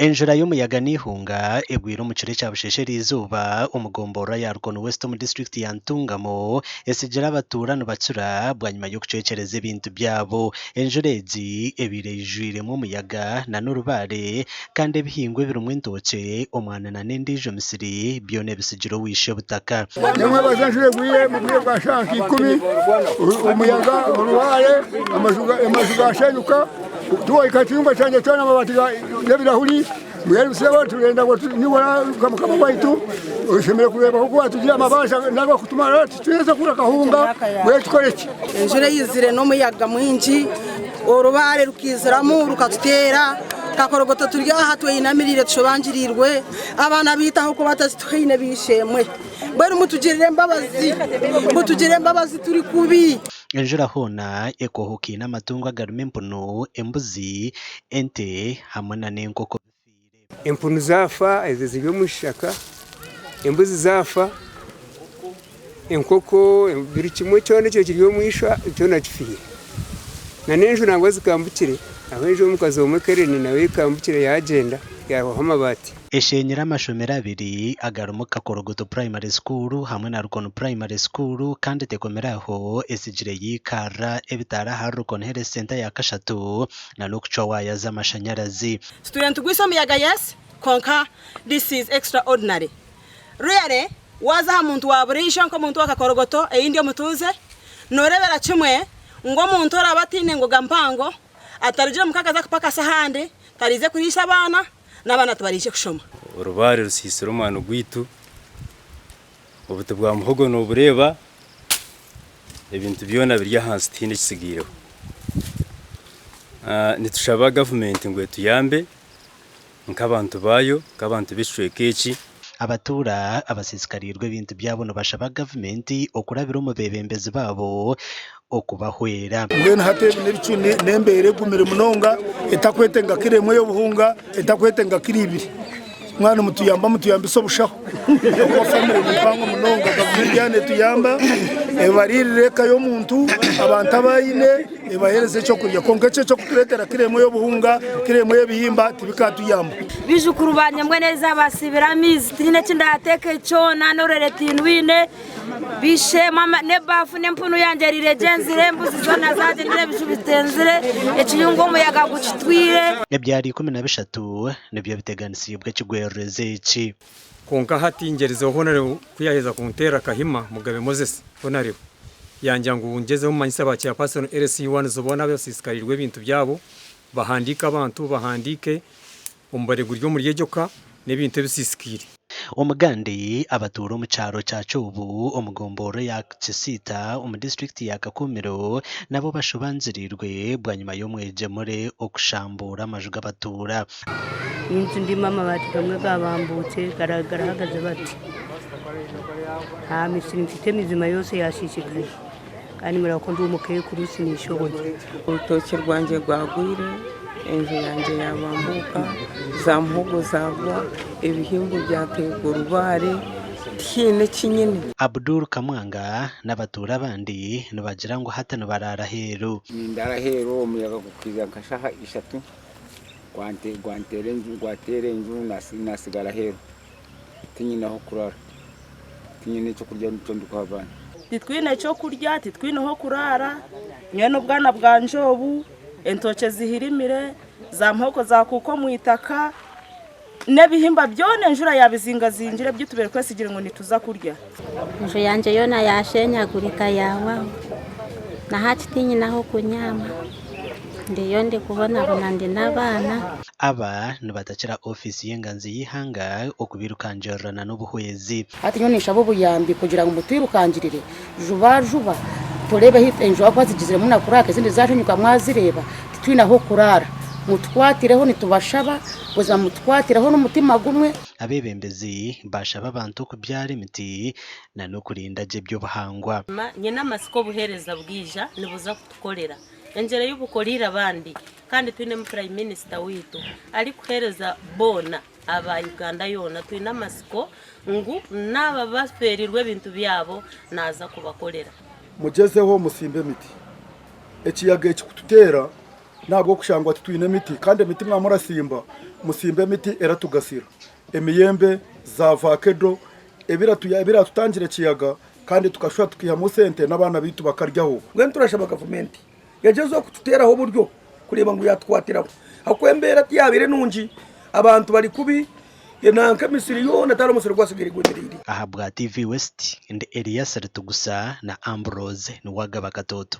Enjura y'omuyaga n'eihunga egwire omu kiro ekya busheesha eriizooba omu gomborora ya Rukoni West omu disiturikiti ya Ntungamo etsigire abatuura nibacura bwanyima y'okucwekyereza ebintu byabo. Enjura egi ebaire eijwiremu omuyaga n'orubaare kandi ebihingwa ebirimu entookye, omwani n'endiijo misiri byona ebitsigire ow'eishe-butaka. Nimwebaza enjura egwire omu bwire bwa shaaha nka ikumi, omuyaga, orubaare, amaju gashenyuka. Tuwahika aha kiyumba kyangye kyona amabaati g'ebirahuri mbwenu sebo turenda ngu nibura nka mukama waitu oshemereire kureeba oku watugira amabanja nari okutumara tituheeza kugura akahunga mbwenu tukore ki? Enjura eyizire n'omuyaga mwingi, orubaare rukaiziramu rukatuteera, kakorogoto turi aha tweyinamiriire tushobangiriirwe, abaana baitu ahabw'okuba tituhaine b'eishe-emwe. Mbwenu mutugirire embabazi, mutugirire embabazi turi kubi. Enjura hoona ekoohokaine amatungo agarimu empunu, embuzi, ente hamwe na n'enkoko bifiire. Empunu zaafa ezo ziri omu kishaka, embuzi zaafa, enkoko buri kimwe kyona ekyo kiri omu ishwa kyona kifiire. Nana enju nangwa zikambukire ahu enju y'omukazi omwe Keren nayo ekambukire yaagyenda yaahwaho amabaati. Eshenyire amashomero abiri agarimu Kakorogoto Primary School hamwe na Rukoni Primary School kandi tekomire aho etsigire yaikarra ebitaara ahari Rukoni Health Centre ya kashatu na n'okucwa waaya z'amashanyarazi. Tutwire nitugwisa omuyaga yes kwonka this is extra ordinary really waaza aha muntu wa buriijo nk'omuntu wa Kakorogoto ei ndi omutuuze nooreebera kimwe ngu omuntu oraabe ataine ngoga mpango atarugire omuka akaza kupakasa ahandi tariize kuriisa abaana n'abaana tibaraije kushoma. Orubaare rusiisire omwani gwaitu, obuti bwa muhogo noobureeba, ebintu byona biri ahansi tihaine ekitsigaireho. Nitushaba gavumenti ngu etuyambe nk'abantu baayo, nk'abantu b'ekicweka eki. Abatuura abasiisikariirwe ebintu byabo nibashaba gavumenti okurabira omu beebembezi baabo okubahwera. Mbwenu hati ebi n'ebicu n'embeera egumire munonga etakwetenga kiro emwe y'obuhunga etakwetenga kiro ibiri. Mwana mutuyamba mutuyambise obushaho ahabw'okuba famire ni mpango munonga. Gavumenti yaaba netuyamba ebariirire eka y'omuntu, abantu abu aine ebaheereze ekyokurya kwonka ekyo eky'okutureetera kiro emwe y'obuhunga, kiro emwe y'ebihimba tibikaatuyamba. Baijukuru bangye mbwenu eriizooba basiibire amaizi tihaine eki ndaateeke kyona n'orurere tindwine. Bishemu n'ebaafu n'empunu yangye eriire egyenzire, embuzi zoona zaagyendire ebiju bitenzire, ekiyungu omuyaga gukitwire. Ebyaro 13 nibyo biteganisiibwe ekigwererezi eki. Kwonka hati ngyerizeho Honarebo ku yaaheza kunteerera akahima, Mugabe Moses Honarebo, yangira ngu ngyezeho mmanyise ba Chairperson LC ones boona abasiisikariirwe ebintu byabo, bahandiike abantu, bahandiike omubare guri omuri egyo ka n'ebintu ebisiisikaire. Omugandi abatuura omu kyaro kya Kyobu omu gomborora eya Kisiita omu disiturikiti ya Kakumiro nabo bashobangiriirwe bwanyima y'omwegyemure okushambuura amaju g'abatuura. Enju ndimu amabaati gamwe gabambuukye garahagaze bati. Nta misiri mfite mizima yose yashiishikaire kandi mureba ku ndi omukaikuru sinishoboye. Orutookye rwangye rwagwire, enju yangye yabambuuka, za muhogo zaagwa, ebihingwa byateerwa orubaare, tihaine eki nyine. Abdul Kamwanga n'abatuura abandi nibagira ngu hati nibaraara aheeru. Nindaara aheeru omuyaga gukaija nka shaaha ishatu gwanteera enju nasigara aheeru tinyine ah'okuraara tinyine ekyokurya eki ndikuha abaana. Titwine kyokurya, titwine h'okuraara, nyowe n'obwana bwangye obu, entookye zihirimire, za muhogo zaakuuka omu itaka, n'ebihimba byona enjura yaabizingazingire ebi tubaire twesigire ngu nituza kurya. Enju yangye yoona yaashenyagurika yaahwaho, na hati tinyine ah'okunyaama, ndiyo ndikubonabona ndi n'abaana. Aba nibatakira ofiisi y'enganzi y'eihanga okubairukangirirana n'obuhwezi. Hati nyowe ninshaba obuyambi kugira ngu mutwirukangirire juba juba tureebe ahu enju ahakuba zigiziremu na kuraaka ezindi zashenyuka mwazireeba titwine ah'okuraara mutukwatireho nitubashaba buzima mutukwatireho n'omutima gumwe. Abeebembezi baashaba abantu okubyara emiti na n'okurinda gye eby'obuhangwa. Nyine amatsiko obuheereza bwija nibuza kutukorera engyero ei bukoriire abandi kandi twinemu Prime Minister waitu arikuheereza boona aba Uganda yoona. Twine amatsiko ngu naaba bafeereirwe ebintu byabo naaza kubakorera. Mugyezeho musimbe emiti. Ekiyaga eki kututeera. N'ahabw'okushangwa titwine miti kandi emiti mwaba murasimba, musimbe emiti eratugasira, emiyembe, za vakedo, ebiratutangira ekiyaga kandi tukashuba tukihamu sente n'abaana baitu bakaryaho. Mbwenu turashaba gavumenti yagyezaho kututeeraho oburyo kureeba ngu yaatukwatiraho ahabw'okuba embeera tiyabaire nungi abantu bari kubi nanka emisiri yoona tihariho musiri ogwasigaire gwemereire. Ahabwa TV West, ndi Elias Ritugusa na Ambrose Niwagaba Katooto.